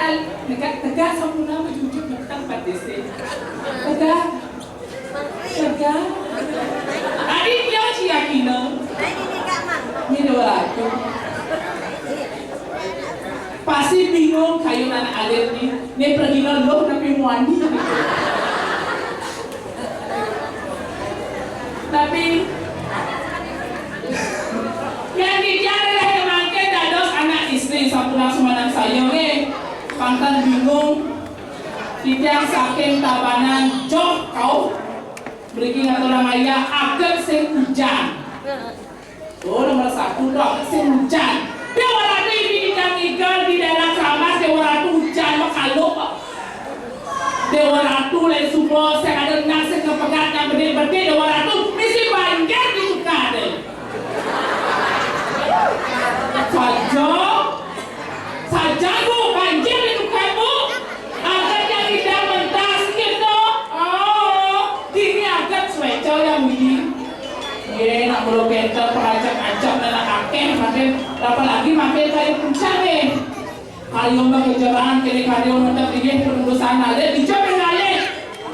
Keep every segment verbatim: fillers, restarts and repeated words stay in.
Tegak, tegak sampuna bajujur petang pat desa. Tegak. Tegak. Adi dia cia kina. Ni dua ratus. Pasti bingung kayun anak alit ni. Ni pergi nang loh tapi muani. Tapi, yang titiang adalah mangkin dados anak istri sampun sumanang saya nggih. Pangkal bingung, titiang saking Tabanan Joh Kauh. Mriki ngaturang ayah aget sing ujan. Oh, nomor satu tuh, sing ujan. Dewa Ratu ini kita ngigel di daerah Keramas, Dewa Ratu ujan, makaluk. Dewa Ratu lain semua, saya ada nak saya kepegat dan bedik-bedik Dewa Ratu, mesti banjir di suka deh. Saja, saja bu, banjir di suka bu. Ada yang tidak mentas gitu. Oh, gini aja cueca yang bunyi. Ye, nak belum bentar pengajak-ajak dan anak akeh makin, apalagi makin kali puncak nih. Karyo mah kejeraan kene karyo mah inggih penembusane. Dija pingalih.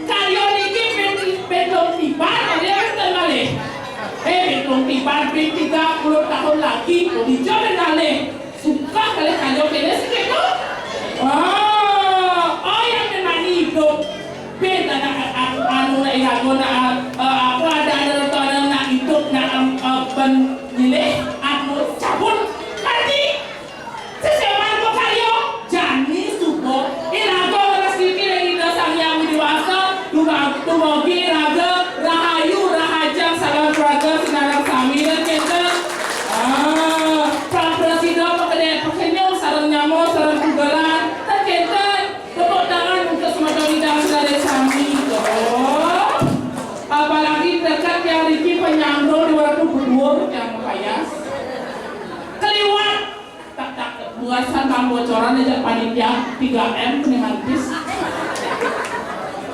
Karyo niki ben, ben dong tiban, karyo wonten malih. Eh, ben dong tiban, ben tiga puluh tahun lagi, dija pingalih. Suka kalih karyo kene sing keto. Oh, oh yang nemani hidup. Ben anak anu nak irago nak, eh, apa ada ada rencana nak hidup nak, em, eh, ben nyilih anu cabut. Ngerti? Seseman kok karyo, jani suba, iraga leres titi ring Ida Sang Hyang Widi Wasa, duma-, dumugi raga rahayu, rahajeng sareng keluarga sinareng sami, yen kenten. Ah, prasida pakede-, pakenyung sareng nyama sareng kugelan, ten kenten. Tepuk tangan untuk semeton Ida Sang Hyang sami. Oh. Apalagi dekat yang riki penyandung di waktu berdua yang payas. Keliwat. Tak, tak, buasan pambocoran aja panitia tiga M nih mantis.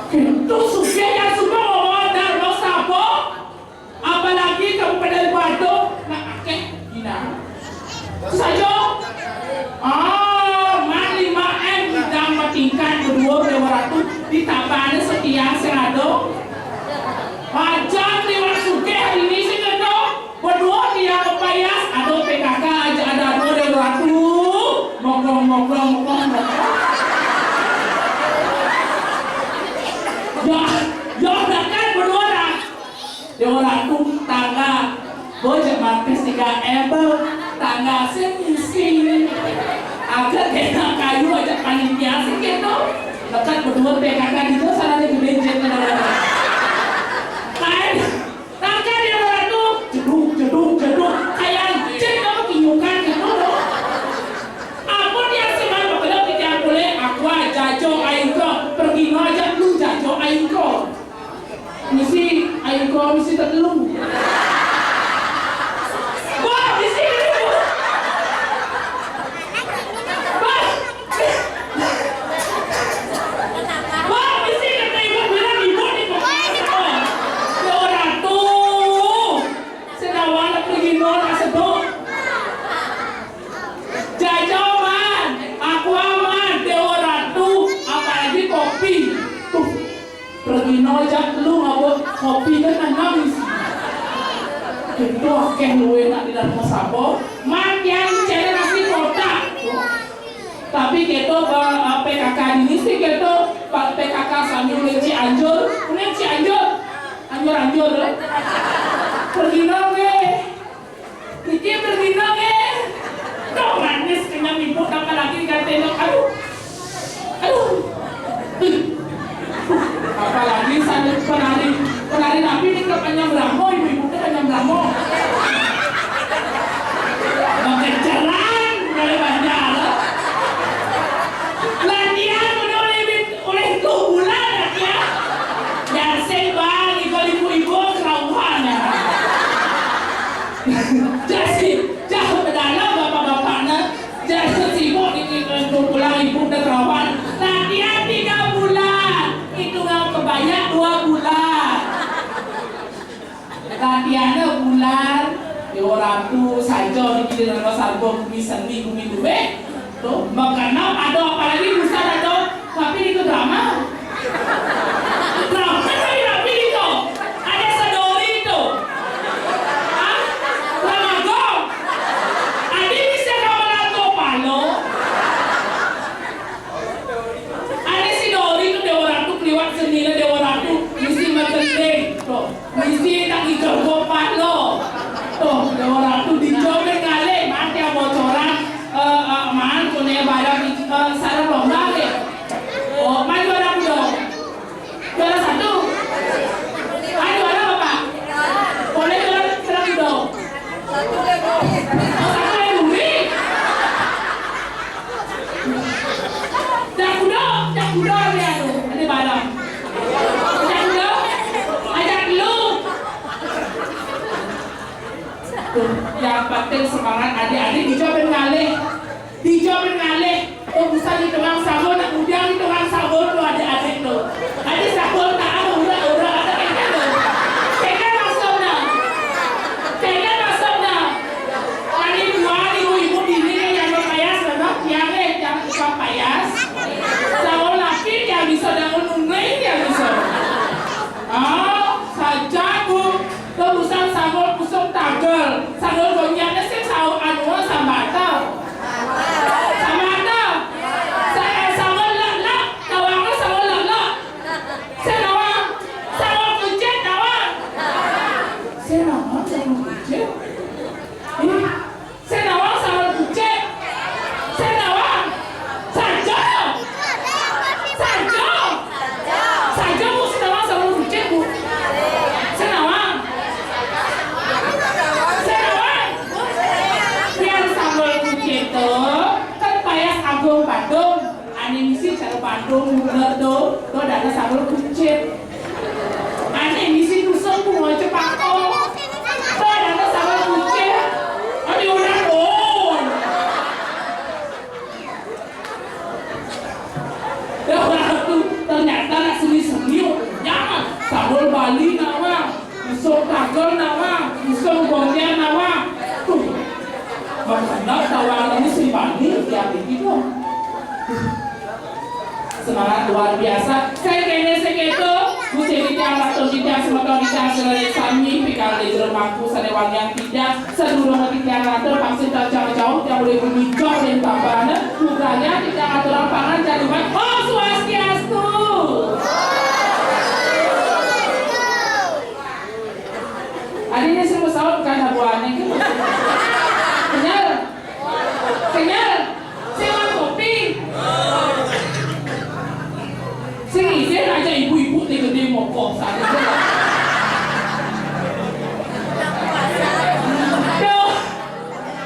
Itu sugih ya sudah mau modal mau sabo. Apalagi Kabupaten Badung nak akeh gina. Saja. Ah, man lima M hidang patingkat berdua dua ratus ditabane setiang sing ada. Wajar liwat sugih hari ini sing ada. Berdua dia kepayas, aduh P K K aja ada dua dua ratus. Moklong, moklong, moklong, moklong. Ya, ya udah kan berdua dah. Dia orang tuh tangga, bocah mampir tiga M, tangga sing isi. Agak kena kayu aja panitia sih gitu. Lekat berdua P K K gitu, sana di gereja. Kain Tangga dia orang tu, jeduk, jeduk, jeduk, kayak anjing kamu tiukan gitu loh. Ampun ya sih man, bekerja di tiang kulit, aku aja jo aing ko, pergi no aja lu jajo aing ko. Misi aing ko, misi terlung. Wah, misi terlung. Wah. Wah, mesti kata ibu bilang ibu ni pokoknya. Ya orang tu. Senawan aku gino nak sedok. Jajaman, aku aman, Dewa Ratu, apalagi kopi. Tuh, pergi no aja lu ngabut kopi kan nangis. Itu akeh lu enak di dalam sabo. Matian cewek nasi kotak. Tapi kita ba-, P K K ini sih kita ba-, P K K sambil ulih Cianjur, ulih Cianjur, anjur-anjur, eh. Pergi nang, eh. Niki pergi nang, eh. Tuh manis kenyang ibu tambah lagi katanya, aduh, aduh. Apalagi sambil penari, penari napi ni ke Panjang Brahmo, ibu-ibu ke Panjang Brahmo. Makan jalan, dari Banjar. Latihan udah oleh, oleh tuh bulan latihan. Yang sing bang, ibu-ibu kerauhan ya. Jadi, jauh ke dalam bapak-bapaknya. Jangan sibuk ini untuk pulang ibu dan kawan. Latihan tiga bulan. Itu nggak kebayang dua bulan. Latihannya bulan. Ya orang tu saja di kiri dan pasar bom, bumi seni, bumi duit. Tuh, makan ada apalagi bisa Yang penting semangat adik-adik, dija ben ngalih. Dija ben ngalih. Oh, bisa ditemang sanggul, nak mudiang ditemang sanggul tu adik-adik tu. Adik sanggul tak ada, urak-urak ada kaya tu. Kaya masuk dah. Kaya masuk dah. Hari dua ibu-ibu dini ni yang berpayas, memang tiang eh, tiang tukang payas. Sanggul laki tiang bisa, sanggul nungguin tiang bisa. Ah, saja, Bu. Terusan sanggul pusung tagel. Sanggul gonyaknya sing sau anu sambata. Sambata. Sa-, eh, sanggul lek-lek. Tawang sanggul lek-lek. Sing nawang. Sanggul kucit nawang. Sing nawang sanggul kucit. Ih. Sing nawang sanggul kucit. Sing nawang. Saja. Saja. Saja, Bu, sing nawang sanggul kucit, Bu. Sing nawang. Sing nawang. Biar sanggul kucit tu, kan payas agung Badung. Ané misi cara Badung, bener tu. Tu ada sanggul kucit. Ané misi tusuk bunga cepaka. Kok ada sama kucing? Aduh, udah dong. Ya, orang tu ternyata nak seni-seni, oh, jangan. Sabul Bali nawang, usung kagel nawang, usung gonyang nawang. Tuh, makan tawang ini si Bali, ya begitu. Semangat luar biasa. Sing kéné sing kéto, mesti titiang matur titiang semeton titiang sedaya sami, pikantuk jero mangku sané wangiang titiang, sadurung titiang matur pangsit jauh-jauh, tiang uling bumi jauh ing Tabanan, budaya titiang aturang pangan jaduman. Om Swastiastu. Adine sing pesawat bukan habuane iki. Kenyal. Kenyal. Sing kopi. Sing isin aja ibu-ibu sing gedhe mokok sakit. Duh.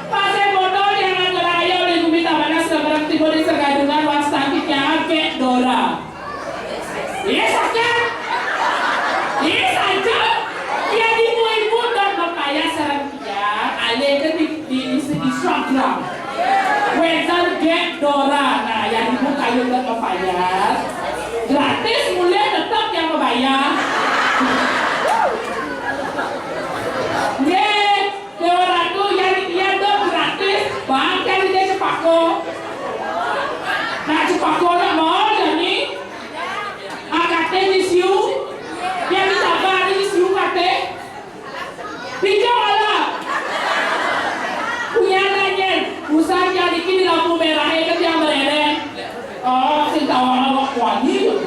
Pasir botol yang ada raya oleh bumi Tabanan seberang timur di Segadungan, wastangkitnya agek Dora. Iya saja. Iya saja. Ya, ibu-ibu dot mapayas sareng tiang, alih ke di, di, di Instagram. Wénten gek Dora. Nah, yang ibu kayu dot mapayas. Gratis, mulih tetep yang mabayar. Nggih, Dewa Ratu, yang iya dot gratis. Bang, yang dia cepako. Nah, cepako nak mau, jadi. Akate di siu, yang ditambah ada di siu kate. Pinjam ala. Punya nanyen, usah yang dikit di lampu merah, eh, ke tiang bereren. Oh, si tawang awak wangi.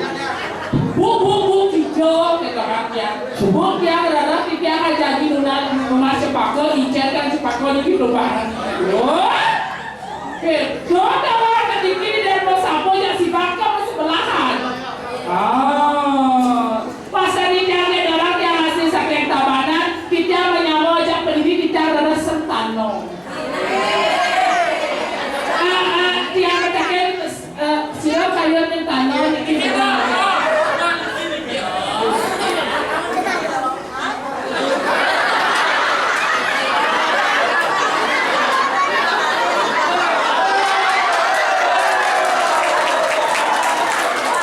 Bu, bu, bu, hijau, kata rakyat. Bu, tiang rara, tiang aja di lunak, rumah cepaka, icet kan cepaka di perubahan. Wah. Oke, doa tawa kedikit dan mau sapo jak si bangka mau sebelahan. Ah, pasal ini tiang ni dalam tiang asli saking Tabanan, kita menyama jak pendiri kita rada sentano. Ah, ah, tiang katakan, eh, sira kaya sentano niki benar.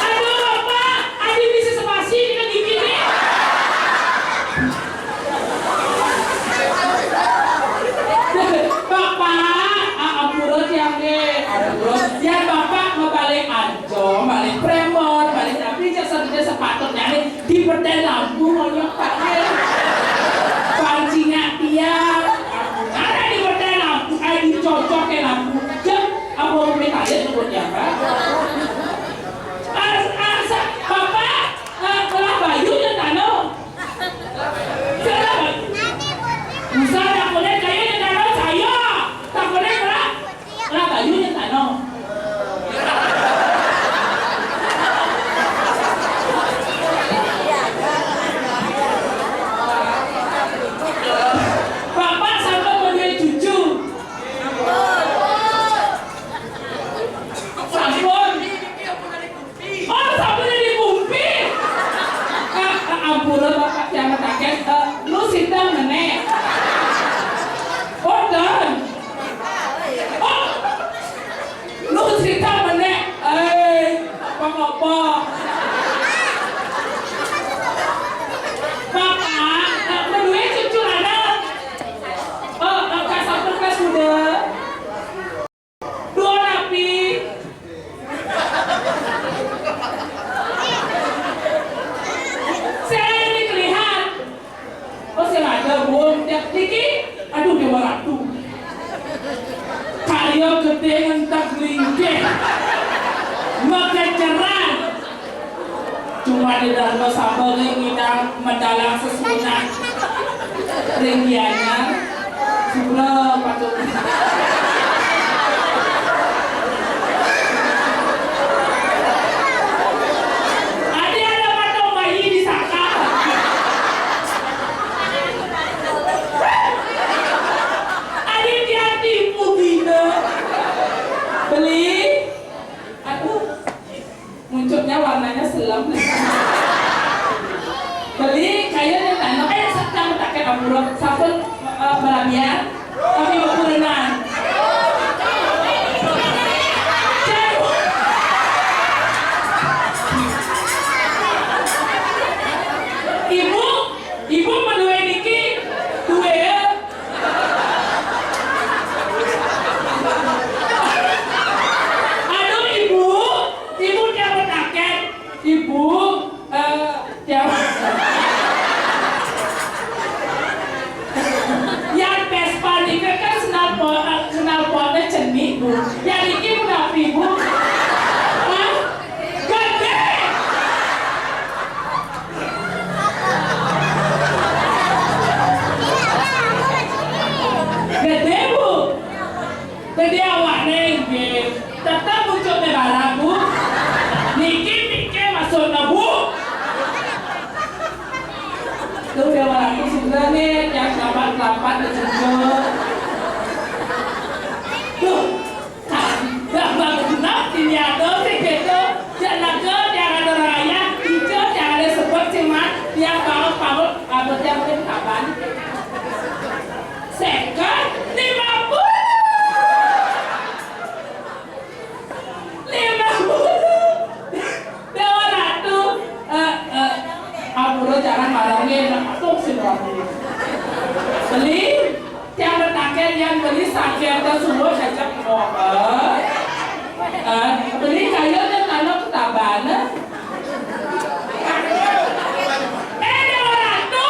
Aduh, Bapak, adi bisa sepasi dengan gigi nih. Bapak, ah, ampura tiang nggih. Ampura. Tiang Bapak mau balik anjong, balik premon, balik tapi jasa sepatutnya nih. Dipedén lampu, monyok, Pak, ya. Pancingak tiang. Ada dipedén lampu, eh, dicocok ke lampu. Jam, apa mau minta aja sebutnya, Pak? Ah, ah, sa-, Bapak, ah, kelah bayu yang tanah. Kelah bayu. Usah tak boleh kayu yang tanah, saya. Tak boleh kelah. Lah, bayu ning tanah. Bapak sampun menduwe cucu. Sampun. Pada Dharma Saba ngidang medalang sesuunan ring Gianyar. Sugra patut. Adi ada patung bayi di saka. Adi tiang tipu bina. Beli. Aduh. Muncuknya warnanya selem. Beli kaya nyentana, eh, sa-, cang taket ampura. Sampun, eh, marabian. Kami bepurenan. Ibu, ibu madue niki, due ya. Aduh, ibu, ibu tiang mataken. Ibu, eh, tiang. Yang Vespa nika kan knalpot, eh, knalpotnya cenik, Bu. Yang niki punapi, Bu? Hah? Gede. Gede, Bu. Gede awakne nggih. Tetep pucukne barak, Bu. Niki niki maksudne, Bu. Tuh, Dewa Ratu sebenarnya yang kelapat-kelapat dicucuk. Tuh, Dah bagus genep, dini ada sih gitu. Cek naga, tiang ada raya, hijau, tiang ada sebut, sing mat, tiang banget, banget, abot tiang mungkin kapan? Second, lima puluh. Lima puluh. Dewa Ratu, eh, eh, ampura jangan marah nggih, nak masuk sih, Ratu. Beli, tiang mataken yan beli saking ta suwun jajak ngoper. Eh, beli kaya nyentana ketaban. Eh, Dewa Ratu.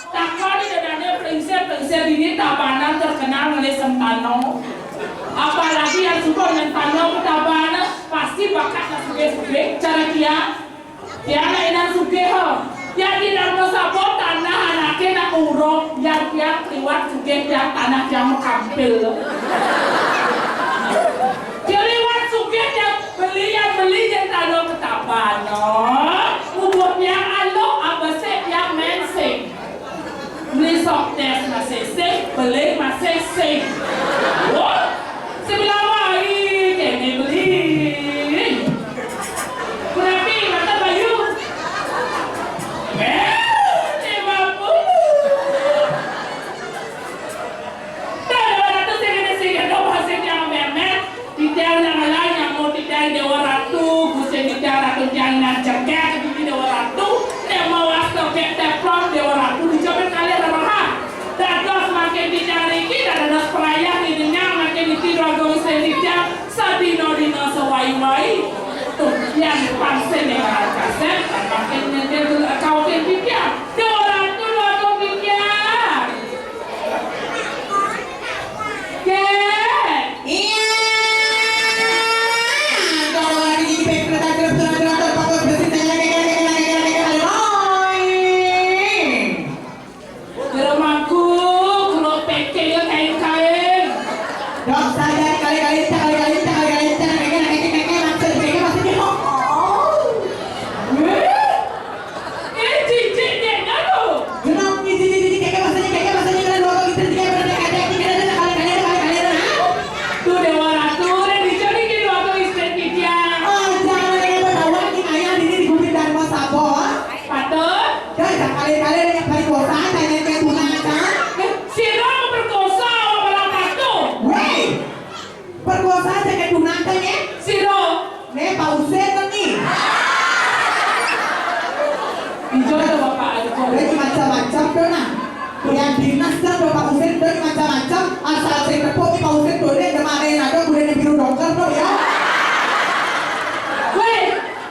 Takon ida dane plingsir-plingsir dini tabanan terkenal ngalih sentana. Apalagi yang suka nyentana ketaban, pasti bakat nak sugih-sugih. Cara tiang, tiang nak inan sugih, ha. Yang di Dharma Saba tanah anake nak uruk, yang tiang kliwat sugih, tiang tanah tiang makampil. Kliwat sugih tiang beli, yang beli nyentana ketaban, ha. Ubuh tiang aluk, abesik tiang mensing. Beli sok tes masih sing, beli masih sing. Wah, sebelah wai kene beli. Berapa mata bayu? Eh, lima puluh. Dah, dua ratus sing kene sing, ada masih yang memet. Titiang nang ngalih nyamuk titiang Dewa Ratu, Gusti titiang Ratu tiang nang cekek, Gusti Dewa Ratu, nek mawas tokek teflon Dewa Ratu dijamin kalih rerahang. Dados mangkin titiang niki dados perayah ngiringang mangkin niki Dwagung Gusti titiang sadina-dina sawai-wai. Tuh, yang pangsen Dewa Ratu kasep, mangkin nyentil kaukin titiang. Dewa Ratu, Dwagung titiang. Iya. Kalau lagi di back kereta kereta kereta kereta pakai besi saya kayak kayak kayak kayak kayak kayak lain. Jero mangku, keruk peke ya kain-kain. Dok saya kali-kali, kali-kali, kali-kali, kali-kali, kali-kali, maksud kali maksudnya, oh, oh. Eh? Eh, cicik dek nganu. Genap, cicik, cicik, cicik, keke, masanya, keke, masanya, kena dua kali, tiga kali, tiga kali, tiga kali, tiga kali, tiga kali, tiga kali, nah. Tuh, Dewa Ratu, deh, dicari di dua kali, istri tiga. Oh, jangan ada yang bertawa, ini ayah, ini di Bukit Dharma Sabo. Patut. Dah, dah, kali-kali, ada yang paling bosan, tanya ke Tuna, kan? Eh, sira mau perkosa, orang Ratu. Weh! Perkosaan saya ke tunangan ya. Sira. Nih, Pak Husin kan nih. Ijo ada Bapak Ajo. Udah macam-macam tuh nah. Yang dinas kan tuh Pak Husin tuh macam-macam. Asal saya tepuk nih Pak Husin tuh dia kemarin ada udah yang biru dokter tuh ya. Weh,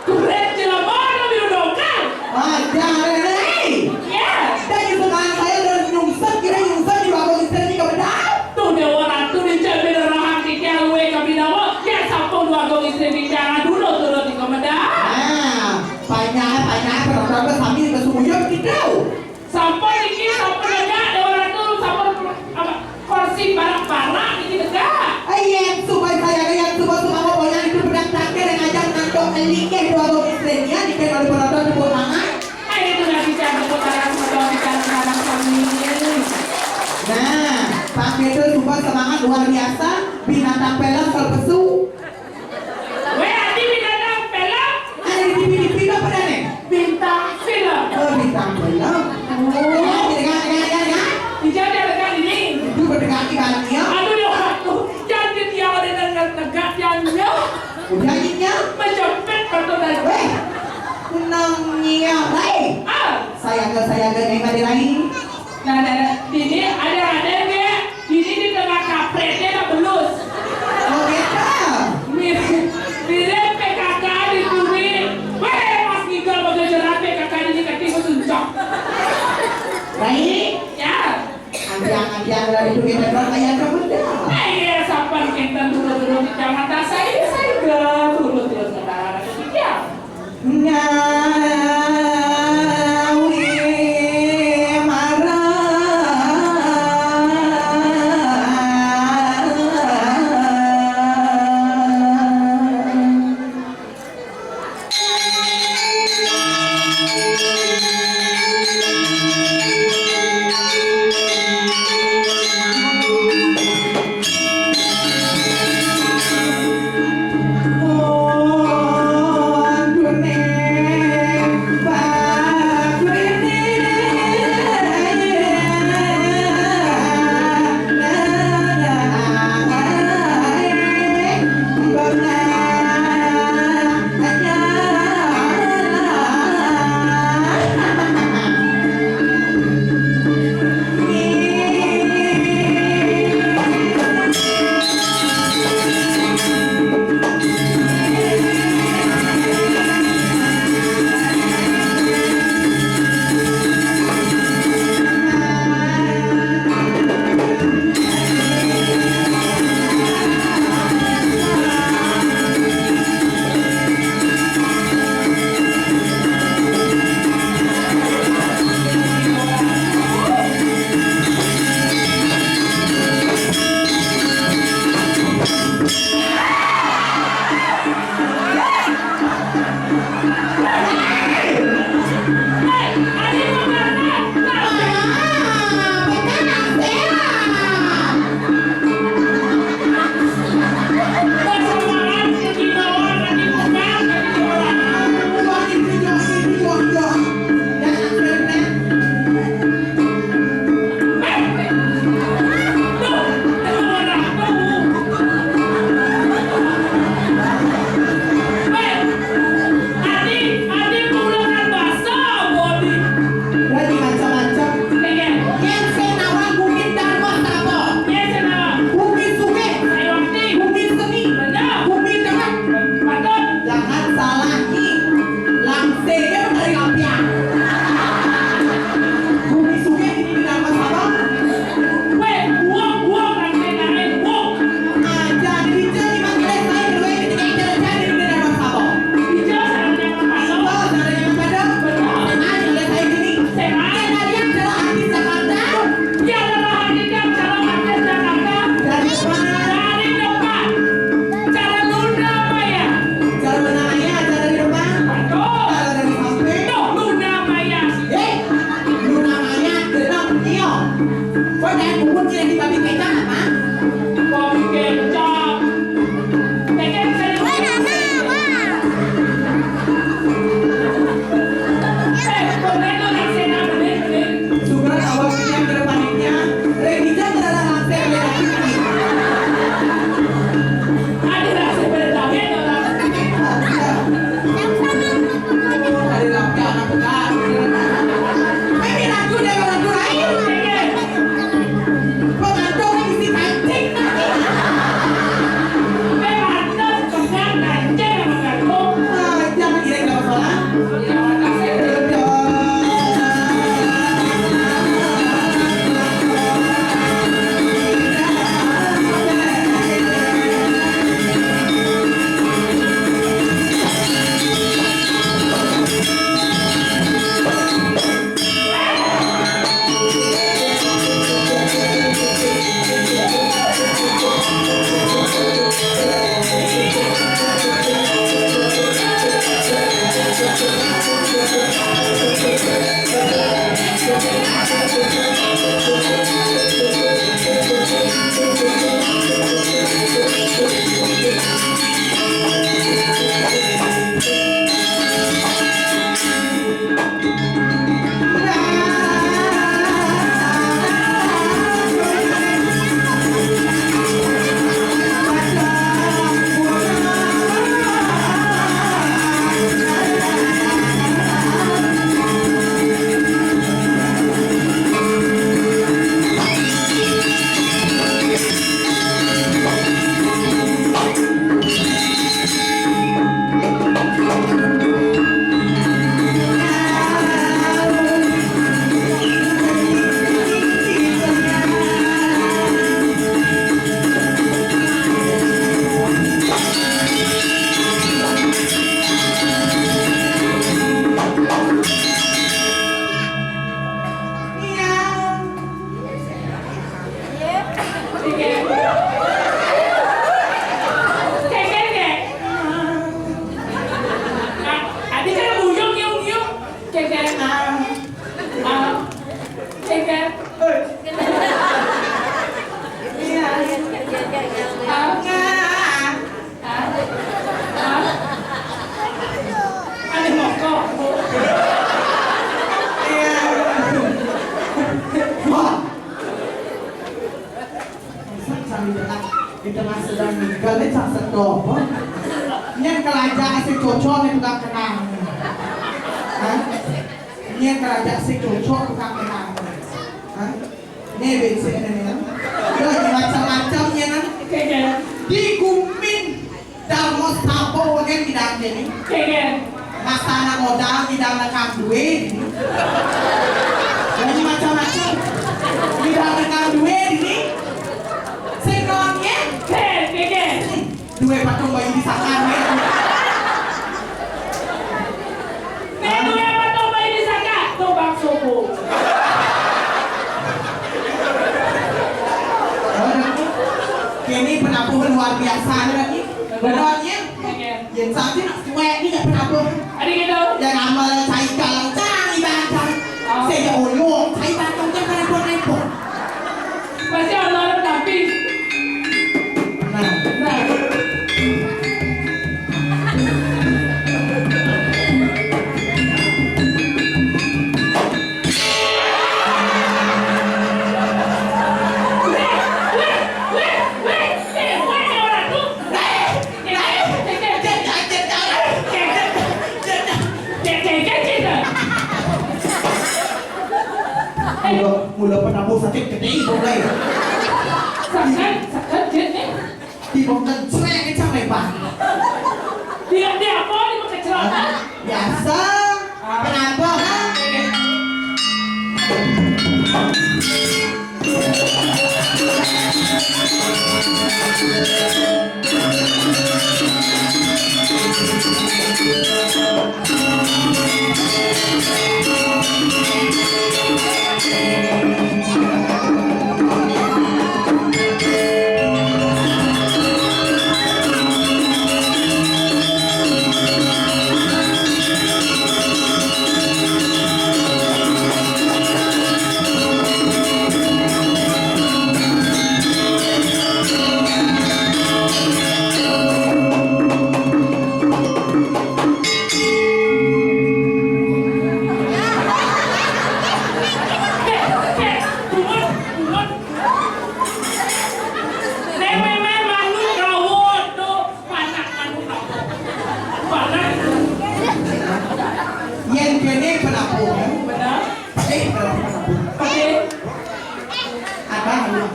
kuret jelema ada biru dokter. Wah, jangan, hei. Yes. Dan itu kan saya udah nyungsep, kira nyungsep di Pak Husin di kebedak. Tuh, Dewa Ratu dijamin rahang titiang luwih kabinawa, yen sampun Dwagung Istri titiang dulur-dulur di Kemedang. Nah, panjang Inggih, dua istrinya, inggih, kalau penonton tepuk tangan. Ayo, itu lagi, jangan tepuk tangan, penonton, kita sekarang kami. Nah, Pak Ketul, super semangat luar biasa. Binatang film terpesu. Weh, Adi, binatang film? Ada di T V, di film apa dah ni? Bintang film. Oh, bintang film. Oh. Dengar, dengar, dengar, dengar. Ijau dah dengar ini. Itu berdengar di balik dia. Aduh, dah, aduh. Jangan dia orang dengar tegak, jangan dia. Udah, ini. Menjepit, betul dah. Weh, kunang nyiak, weh. Ah. Sayang ke, sayang ke, ni mati lain. Nah, nah, nah. Ini ada, ada, dia. Ini di tengah kaprek, dia nak belus. Oh, gitu. Mirip, mirip P K K di bumi. Weh, pas ngigel baju jerat P K K ini ketipu suncok. Baik. Ya. Anjang-anjang dari duit dan ayah kamu dah. Eh, iya, sapan kita dulu-dulu di Jakarta. Saya, saya dulu-dulu sekarang. Ya. Ngawi marang. Berarti macam-macam. Yen sing nawang Bukit Darma Saba. Bukit Sugih. Bukit Seni. Bukit Demak. Jangan salah ni. Langsir dia dari Lapian. Bukit Sugih di Darma Saba. Weh, buang, buang, langsir naik, buang. Aja, di Bukit Seni. Woi, Mama, wah. Suka awak punya ke depan ini, ya. Revisa terhadap langsir, ya. Ada langsir pada tangan, orang. Ada langsir anak pedas. Ini lagu dari lagu lain. Pengantuk kan isi kancing tadi. Memang ada pedas kancing sama gantung. Ah, jangan Coba. Nyén kalaja sing cocok né tukang kenang. Hah? Nyén kalaja sing cocok tukang kenang. Hah? Né bécék né, né. Yo, macam-macam nyén, kan? Kéké. Di gumin Darmo Sabo nyén idang kéné. Kéké. Masa anak modal idang nekam duit. Jadi macam-macam. Idang nekam duit ini. Sing naon nyén? Kéké. Hmm. Dué patung bayi disakan, ya. Nih, dué patung bayi disakan. Tuh, Bang Subu. Kéné penabuh luar biasa nih, lagi. Bener. Bener, ya? Iya. Yén saja nak suwé ini nak penabuh. Ada gitu. Yang amal cai galang cang ibadah. Oh. Saya ulung cai batang cang pada buat repot. Masih Allah tapi. Nah. Nah. Mula, mula penabuh sakit gede, Bang, eh. Sakit, sakit, Jit, nih. Di Bang kencreng, kencreng, Bang. Dia, dia apa? Dia mau kecelakaan? Biasa. Penabuh, ha? Yén kéné penabuh, ya? Bener. Eh, penabuh, penabuh. Oke. Abang, lu.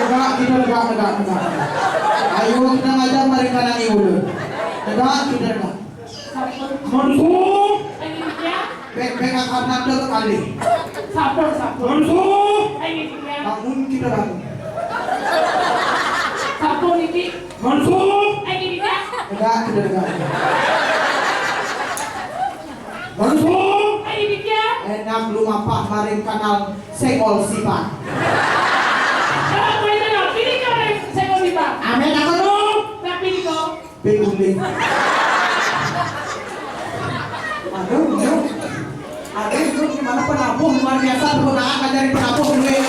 Tegak, kita tegak, tegak, tegak. Ayo, kita ngajak mereka nang ieu. Tegak, kita tegak. Sampun. Mansur. Ayo, ya. Bek, bek, angkat nanda ke kali. Sampun, sampun. Mansur. Ayo, ya. Bangun, kita bangun. Sampun, Niki. Mansur. Ayo, ya. Tegak, kita tegak. Mansur. Ayo, ya. Enak lu mampah maring kanal Senggol Sipat. Kalau gue itu, nah, pilih kanal Senggol Sipat. Amin, aku lu. Tapi di kau. Pikuling. Aduh, aduh. Aduh, itu gimana penabuh luar biasa, penggunaan ngajarin penabuh dulu ya.